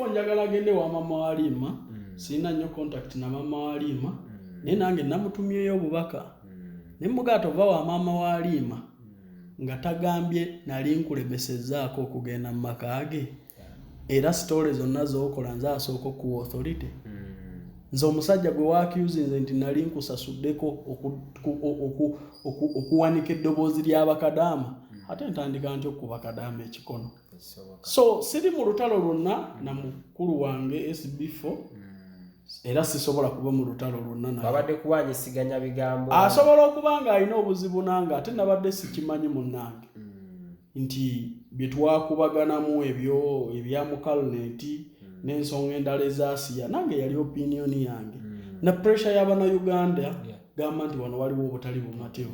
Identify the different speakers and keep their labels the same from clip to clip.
Speaker 1: SB4 njagala agende wa mama Waliima. Sirina nnyo contact na mama Waliima, naye nange namutumyeyo obubaka ne mugaa tova wa maama Waliima nga tagambye nali nkulemesezzaako okugenda mu maka ge. Era story zonna z'okola, nze asooka okuwa authority. Nze omusajja gwe waaccusinze nti nali nkusasuddeko okuwanika eddoboozi ly'abakadaama, ate ntandika nti okuba kadaama ekikono. So siri mu lutalo lwonna na mukulu wange SB4, era sisobola kuba mu lutalo lwonna naye.
Speaker 2: Babadde kuwanyisiganya bigambo.
Speaker 1: Asobola okuba ng'alina obuzibu nange, ate nabadde sikimanyi, munnange, nti bye twakubaganamu ebyo ebya mukalneti n'ensonga endala ezasiya, nange yali opinion yange na pressure y'Abannayuganda. Gamba nti wano waliwo obutali bumativu.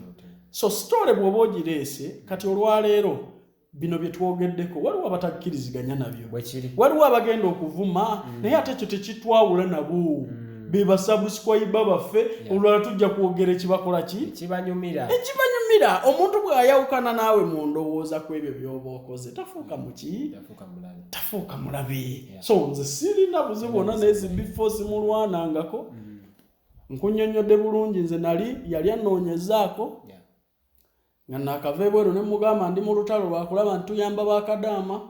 Speaker 1: So story bw'oba ogireese kati olwaleero, bino bye twogeddeko, waliwo abatakkiriziganya nabyo.
Speaker 2: Bwekiri.
Speaker 1: Waliwo abagenda okuvuma, naye ate ekyo tekitwawula nabo. Be basubscriber baffe. Olulala tujja kwogera ekibakola ki?
Speaker 2: Ekibanyumira.
Speaker 1: Ekibanyumira. Omuntu bw'ayawukana naawe mu ndowooza ku ebyo by'oba okoze, tafuuka muki?
Speaker 2: Yafuuka mulabe.
Speaker 1: Tafuuka mulabe. So nze sirina buzibu bwonna ne SB4, simulwanangako. Nkunnyonnyodde bulungi, nze nali yali annoonyezaako nga nakava ebweru ne mugamba ndi mu lutalo lwakulaba nti tuyamba bakadaama,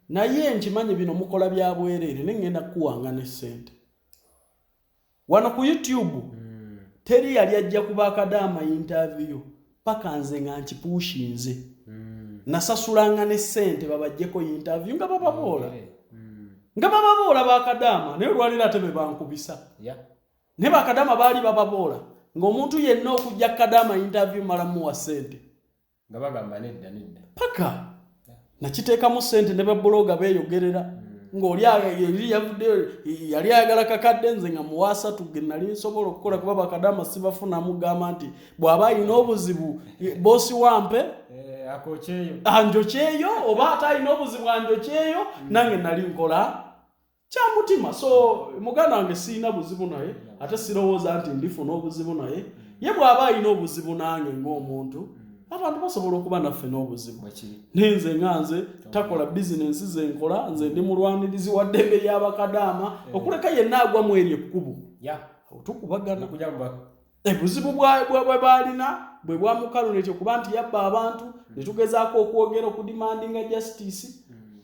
Speaker 1: naye nkimanyi bino mukola bya bwereere, ne ŋŋenda kukuwanga ne ssente wano ku YouTube. Teri yali ajja ku bakadaama interview paka nze nga nkipushinze. Nasasulanga ne ssente babajjeko interview nga bababoola, nga bababoola bakadaama. Naye olwaleero ate be bankubisa. Naye bakadaama baali bababoola ng'omuntu yenna okujja kadaama interview mala muwa ssente.
Speaker 2: Nga bagamba nedda, nedda.
Speaker 1: Paka nakiteekamu ssente ne bablogger beeyogerera ng'oli eri yavuddeyo yali ayagala kakadde, nze nga muwa 3 ge nali nsobola okukola, kuba bakadaama sibafunamu. Gamba nti bw'aba alina obuzibu, boss wampe.
Speaker 2: Eh, akokyeyo.
Speaker 1: Anjokyeyo, oba ate alina obuzibu anjokyeyo, nange nali nkola kyamutima. So muganda wange siina buzibu naye, ate sirowooza nti ndifuna obuzibu naye. Ye bw'aba alina obuzibu nange ng'omuntu, abantu basobola okuba naffe n'obuzibu.
Speaker 2: Bwekiri.
Speaker 1: Naye nze nga nze takola bizinensi zenkola. Nze ndi mulwanirizi wa ddembe ly'abakadaama, okuleka yenna agwa mu eryo ekkubo tukubagana.
Speaker 2: Okuja mu
Speaker 1: Obuzibu bwe baalina bwe bwamukaluneti okuba nti yabba abantu, ne tugezaako okwogera okudemandinga justice,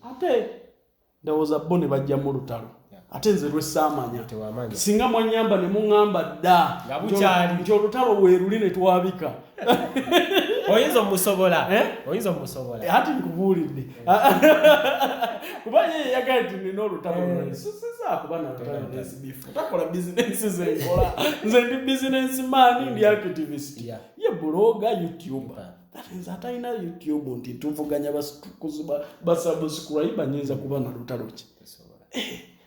Speaker 1: ate ndowooza bo ne bajja mu lutalo, ate nze lwessaamanya.
Speaker 2: Tewamanya.
Speaker 1: Singa mwanyamba ne muŋŋamba dda
Speaker 2: Nga bukyali.
Speaker 1: nti olutalo weeruli ne twabika.
Speaker 2: Oyinza omusobola?
Speaker 1: Eh?
Speaker 2: Oyinza omusobola?
Speaker 1: Ati nkubuulidde, kuba ye yagala nti nina olutalo. Sisakuba na lutalo ne SB4, takola bizinensi zenkola. Nze ndi business man, ndi activist. Ye blogger, YouTuber. Ate nze atalina YouTube nti tuvuganya basubscriber, nyinza kuba na lutalo ki?
Speaker 2: Tosobola.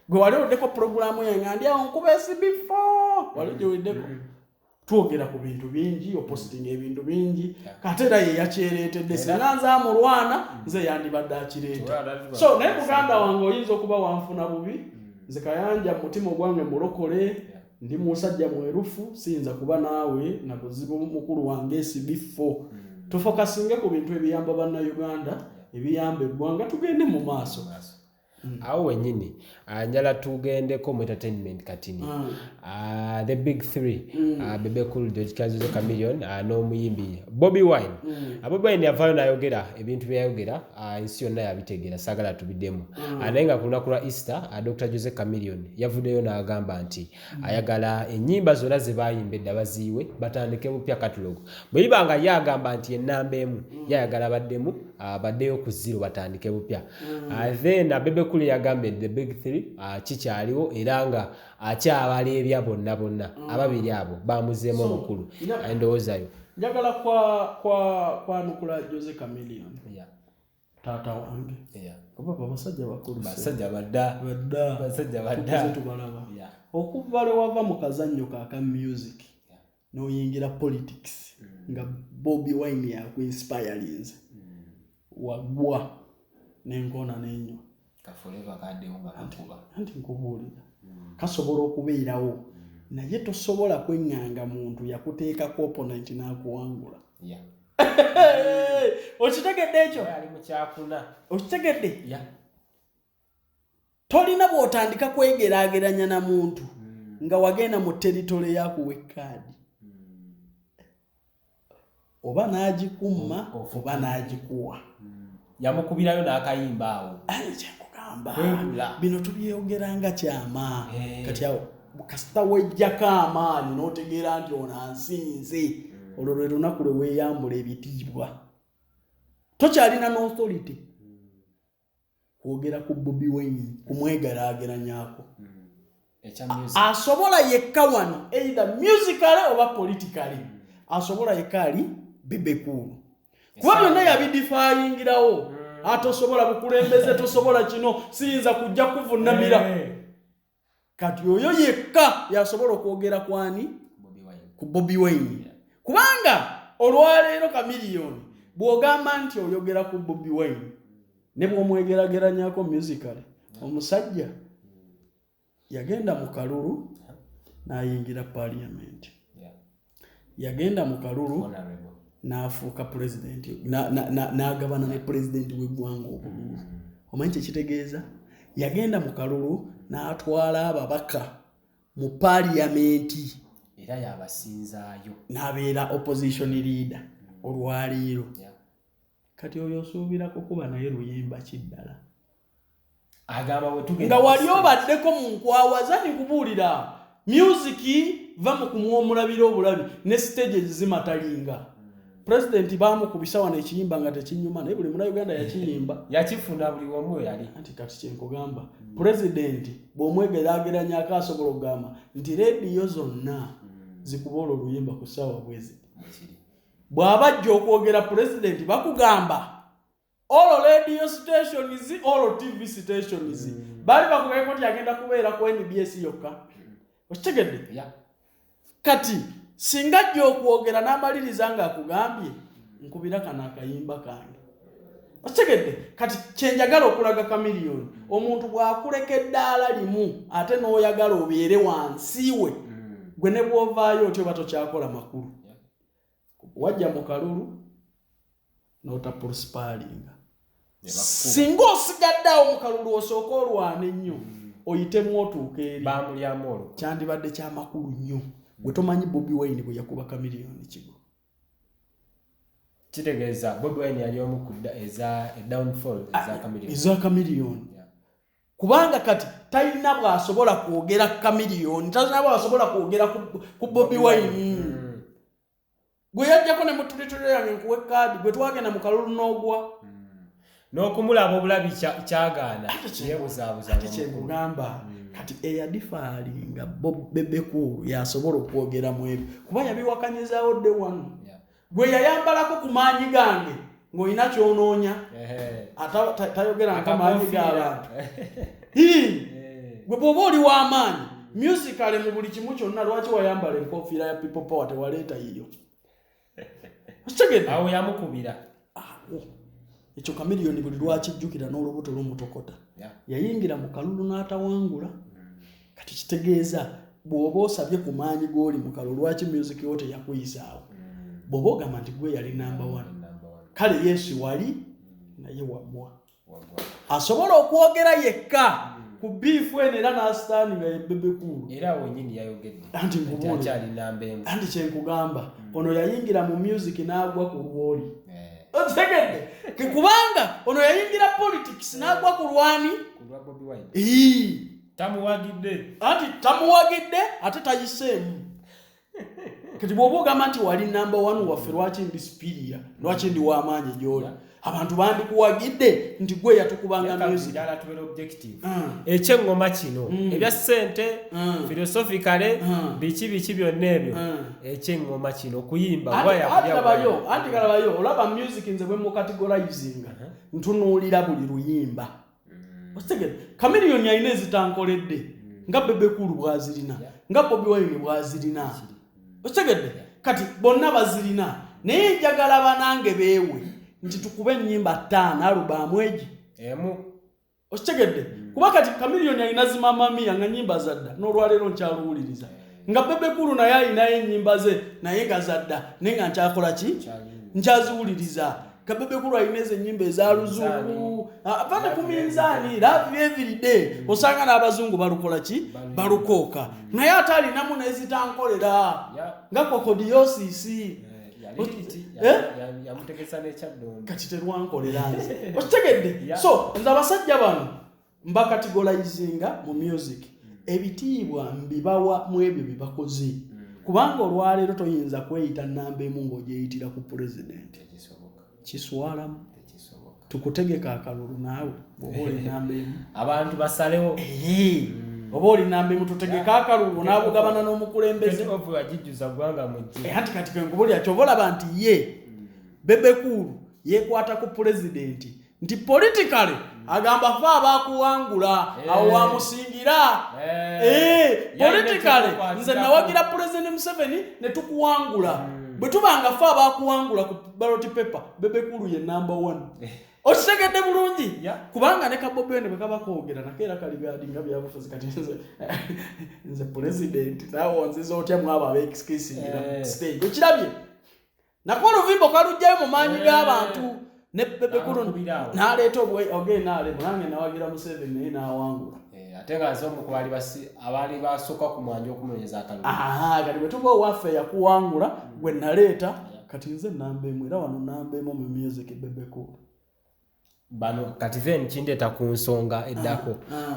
Speaker 1: Gwe wali oddeko puroguramu yange nga ndi awo nkuba SB4? Wali ogiwuliddeko? Twogera ku bintu bingi, opositinga ebintu bingi. Kate era ye yakyereetedde. Singa nze amulwana, nze yandibadde akireeta. So naye muganda wange, oyinza okuba wanfuna bubi. Nze Kayanja mu mutima ogwange mulokole, ndi musajja mwerufu, siyinza kuba naawe na buzibu. Mukulu wange SB4, tufocusinge ku bintu ebiyamba Bannayuganda, ebiyamba eggwanga, tugende mu maaso.
Speaker 2: Awo wennyini, njala tugendeko mu entertainment katini. The big three, Bebe Cool, George Kazozo Chameleon, n'omuyimbi Bobi Wine. Bobi Wine yavaayo n'ayogera ebintu byeyayogera, ensi yonna yabitegeera, saagala tubiddemu. Naye nga ku lunaku lwa Easter, Dr Jose Chameleon yavuddeyo n'agamba nti ayagala ennyimba zonna ze baayimba edda baziyiwe, batandike bupya catalog. Bwe biba nga ye agamba nti ennamba emu, yayagala baddemu, baddeyo ku zero, batandike bupya. Then Bebe Cool yagambye the big three kikyaliwo, era nga akyabaleebya bonna bonna ababiri abo bamuzeemu.
Speaker 1: So,
Speaker 2: omukulu, endowoozayo?
Speaker 1: Njagala kwa kwanukula Jose Chameleon, taata wange, oba basajja bakulu.
Speaker 2: Basajja badda.
Speaker 1: Badda.
Speaker 2: Basajja badda.
Speaker 1: Tukuze tubalaba. Okuva lwe wava mu kazannyo ka music n'oyingira politics nga Bobi Wine yakuinspirinze, wagwa n'enkoona n'enywa.
Speaker 2: Kaforever kaddewo nga kakuba.
Speaker 1: Anti nkubuulira, kasobola okubeerawo, naye tosobola kweŋŋanga muntu yakuteekako opponent n'akuwangula. Okitegedde ekyo?
Speaker 2: Ali mu kyakuna.
Speaker 1: Okitegedde? Tolina bw'otandika kwegeraageranya na muntu nga wagenda mu territory yakuwa ekaadi, oba n'agikumma oba n'agikuwa.
Speaker 2: Yamukubirayo n'akayimba awo.
Speaker 1: Aye, kyenkugamba,
Speaker 2: Kwegula.
Speaker 1: bino tubyogera nga kyama.
Speaker 2: Eh.
Speaker 1: Kati awo kasita wejjako amaanyi n'otegeera nti ono ansinze, olwo lwe lunaku lwe weeyambula ebitiibwa, tokyalina n'authority kwogera ku Bobi Wine, kumwegeraageranyako.
Speaker 2: Ekya music.
Speaker 1: Asobola yekka wano, either musically oba politically, asobola yekka ali Bebe Cool, kuba byonna yabidefyingirawo. Atosobola bukulembeze, tosobola kino, siyinza kujja kuvunamira. Kati oyo yekka yasobola okwogera kwani?
Speaker 2: Bobi Wine.
Speaker 1: Ku Bobi Wine, kubanga olwaleero Chameleone bw'ogamba nti oyogera ku Bobi Wine ne bw'omwegerageranyako musically, omusajja yagenda mu kalulu n'ayingira parliament, yagenda mu kalulu
Speaker 2: Honorable.
Speaker 1: n'afuuka pulezidenti, n'agabana ne pulezidenti w'eggwanga obululu. Omanyi kyekitegeeza? Yagenda mu kalulu n'atwala ababaka mu paaliyamenti.
Speaker 2: Era yabasinzaayo.
Speaker 1: N'abeera opposition leader olwaleero. Kati oyo osuubira kukuba naye luyimba kiddala?
Speaker 2: Agamba bwe tugenda
Speaker 1: Nga wali obaddeko mu nkwawaza. Nikubuulira, music va mu kumwomulabira obulabi ne stages zimatalinga. Pulezidenti bamukubisa wano ekiyimba nga tekinyuma, naye buli munauganda yakiyimba.
Speaker 2: Yakifuna buli wamu we yali.
Speaker 1: Anti kati kyenkugamba, pulezidenti bw'omwegeraageranyako asobola okugamba nti rediyo zonna zikuba olwo oluyimba ku ssaawa bwezi.
Speaker 2: Bwekiri.
Speaker 1: Bw'aba ajja okwogera pulezidenti, bakugamba all radio stations, all TV stations. Baali bakugambeko nti agenda kubeera ku NBS yokka? Okitegedde?
Speaker 2: Yeah.
Speaker 1: Kati singa ajja okwogera n'amaliriza ng'akugambye nkubira kano akayimba kange, okitegedde? Kati kyenjagala okulaga Chameleone, omuntu bw'akuleka eddaala limu ate n'oyagala obeere wansi we, gwe ne bw'ovaayo otyo oba tokyakola makulu. Wajja mu kalulu n'otaprosperinga.
Speaker 2: Ne bakukuba.
Speaker 1: Singa osigadde awo mu kalulu osooka olwana ennyo oyitemu otuuka eri.
Speaker 2: Bamulyamu olwo.
Speaker 1: Kyandibadde kyamakulu nnyo. Gwe tomanyi Bobi Wine bwe yakuba Chameleone kigo.
Speaker 2: Kitegeeza Bobi Wine yali omu ku eza downfall eza Chameleone.
Speaker 1: Eza Chameleone. Kubanga kati talina bw'asobola kwogera Chameleone, talina bw'asobola kwogera ku Bobi Wine. Gwe yajjako ne mutulituli yange nkuwa ekaadi, gwe twagenda mu kalulu n'ogwa.
Speaker 2: N'okumulaba obulabi kyagaana. Yeebuzaabuza.
Speaker 1: Ate kyenkugamba, kati eyadefyinga Bebe Cool yasobola okwogera mu ebyo, kuba yabiwakanyizaawo dde wano. Gwe yayambalako ku maanyi gange ng'olina kyonoonya, tayogera nkamaanyi g'abantu. Hii! Gwe bw'oba oli w'amaanyi musically mu buli kimu kyonna, lwaki wayambala enkofiira ya People Power, tewaleeta yiyo? Okitegedde?
Speaker 2: Awo yamukubira.
Speaker 1: Awo ekyo Chameleone buli lwakijjukira n'olubuto lumutokota. Yayingira mu kalulu n'atawangula. Kati kitegeeza bw'oba osabye ku maanyi g'oli mu kalulu, lwaki music wo teyakuyisaawo, bw'oba ogamba nti gwe yali number one?
Speaker 2: Number one.
Speaker 1: Kale yesu wali naye wagwa.
Speaker 2: Wagwa.
Speaker 1: Asobola okwogera yekka ku beef eno era n'asitaani nga ye Bebe Cool.
Speaker 2: Era wenyini yayogedde
Speaker 1: Anti
Speaker 2: nti
Speaker 1: nkubuulira.
Speaker 2: akyali namba emu.
Speaker 1: Anti kyenkugamba, ono yayingira mu music n'agwa ku lwoli. Otegedde? Kubanga ono yayingira politics n'agwa ku lwani?
Speaker 2: Ku lwa Bobi Wine.
Speaker 1: Ii.
Speaker 2: Tamuwagidde.
Speaker 1: Anti tamuwagidde ate tayiseemu. Kati bw'oba ogamba nti wali number one waffe, lwaki ndi superior, lwaki ndi w'amaanyi gy'oli? Abantu bandikuwagidde nti gwe yatukubanga music.
Speaker 2: Njagala tubeere objective. Ekyeŋŋoma kino, ebya ssente, philosophically, biki biki byonna ebyo, ekyeŋŋoma kino okuyimba.
Speaker 1: Anti labayo, anti kalabayo, olaba music nze bwe mucategorizinga, ntunuulira buli luyimba. Okitegedde? Chameleone alina ezitankoledde nga Bebe Cool bw'azirina, nga Bobi Wine bw'azirina. Okitegedde? Kati bonna bazirina, naye njagala banange beewe nti tukube ennyimba 5 alubaamu egi
Speaker 2: emu.
Speaker 1: Okitegedde? Kuba kati Chameleone alina zimamamiya nga nnyimba zadda, n'olwaleero nkyaluwuliriza, nga Bebe Cool naye alinayo ennyimba ze naye nga zadda, naye nga nkyakola ki? Nkyaziwuliriza. Ka Bebe Cool alina ezo ennyimba eza luzungu. Ava ne ku minzaani, love everyday. Osanga n'abazungu balukola ki, balukooka, naye ate alinamu n'ezitankolera nga kokodiyosisi. Eh?
Speaker 2: Yamutegesa n'ekyaddondo.
Speaker 1: Kati terwankolera nze, okitegedde? So nze abasajja bano mbacategorizinga mu music. Ebitiibwa mbibawa mu ebyo bye bakoze, kubanga olwaleero toyinza kweyita namba emu ng'ogyeyitira ku pulezidenti.
Speaker 2: Tekisoboka.
Speaker 1: Kiswalamu.
Speaker 2: Tekisoboka.
Speaker 1: Tukutegeka akalulu naawe bw'oba oli namba emu.
Speaker 2: Abantu basalewo.
Speaker 1: Ee, oba oli namba emu, tutegeke akalulu n'abugabana n'omukulembeze.
Speaker 2: Wagijjuza ggwanga mujje.
Speaker 1: Eh, anti kati kenkubulira, kyova olaba nti ye Bebe Cool yeekwata ku pulezidenti nti politically agamba fe abakuwangula, awo wamusingira. Eh, politically nze nawagira Pulezidenti Museveni ne tukuwangula. Bwe tubanga fe abakuwangula ku ballot paper, Bebe Cool ye number one, okitegedde bulungi?
Speaker 2: Yeah.
Speaker 1: Kubanga ne ka Bobi Wine bwe kaba koogera nako era kaligaadi nga byabufuzi. Kati nze pulezidenti, naawe onziza otya mu abo abeekisingira stage? Okirabye nako oluvimbo kalugjayo mu maanyi g'abantu ne Bebe Cool.
Speaker 2: N'amukubira awo.
Speaker 1: N'aleeta ogenda ale nange nawagira Museveni naye n'awangula.
Speaker 2: Eh, ate nga nze omu ku abaali basooka ku mwanja okumunonyeza akalulu.
Speaker 1: Aha, kati bwe tuba owaffe yakuwangula gwe naleeta, kati nze namba emu, era wano namba emu mu music, Bebe Cool.
Speaker 2: Bano kati then kindeeta ku nsonga eddako.